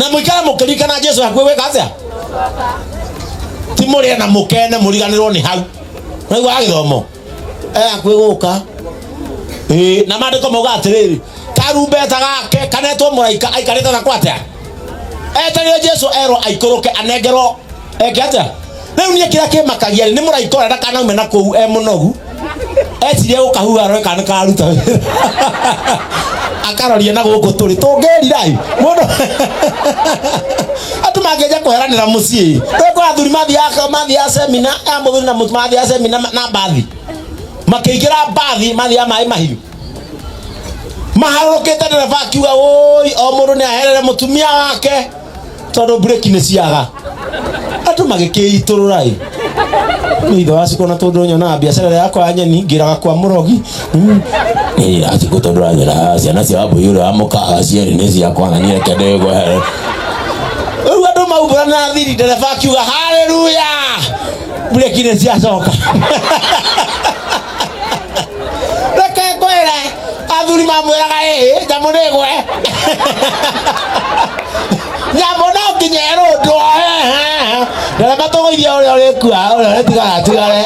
Na mũikare mũkĩririkana Jesu hakuhĩ gwĩka atĩa? Ti mũrĩe na mũkene mũriganĩrwo nĩ hau. Ũraigua gĩthomo? Eh, hakuhĩ gũka. Ĩĩ, na maandĩko mauga atĩrĩrĩ, karumbeta gake kanetwo mũraika aikarĩte na kwa atĩa? Etereire Jesu erwo aikũrũke anengerwo eke atĩa? Rĩu niĩ kĩrĩa kĩmakagia rĩ, nĩ mũraika ũrĩa ndakanaume na kũu e mũnogu ecirie gũkahuha arore kana nĩkararuta wĩra akaroria na gũkũ tũrĩ tũngĩrira ĩ mũndũ andũ mangĩanjia kũheranĩra mũciĩ rĩu kwa athuri mathiaga mathiaga semina ya mũthuri na mũtumia mathiaga semina na mbathi makĩingĩra mbathi mathiaga maĩ mahiũ maharũrũkĩte ndereba akiuga ũi o mũndũ nĩ aherere mũtumia wake tondũ breki nĩ ciaga andũ magĩkĩitũrũra ĩ nĩ ithe wa cikũ na tondũ nyonaga biacara ĩrĩa yakwa ya nyeni ngĩraga kwa mũrogi Ĩ, acikũ tondũ ũranyona ciana cia wambũi ũrĩa wa mũkawa cierĩ nĩ ciakwa na niĩ reke ndĩgwehere rĩu andũ maumbũra na thiri ndereba akiuga haleluya breki nĩ ciacoka reke ngwĩre athuri mamwĩraga ĩĩ nyamũ nĩ ĩgwe nyamũ no nginya ĩrũndwo ndereba tũgũithia ũrĩa ũrĩkua ũrĩa ũrĩtigara atigare.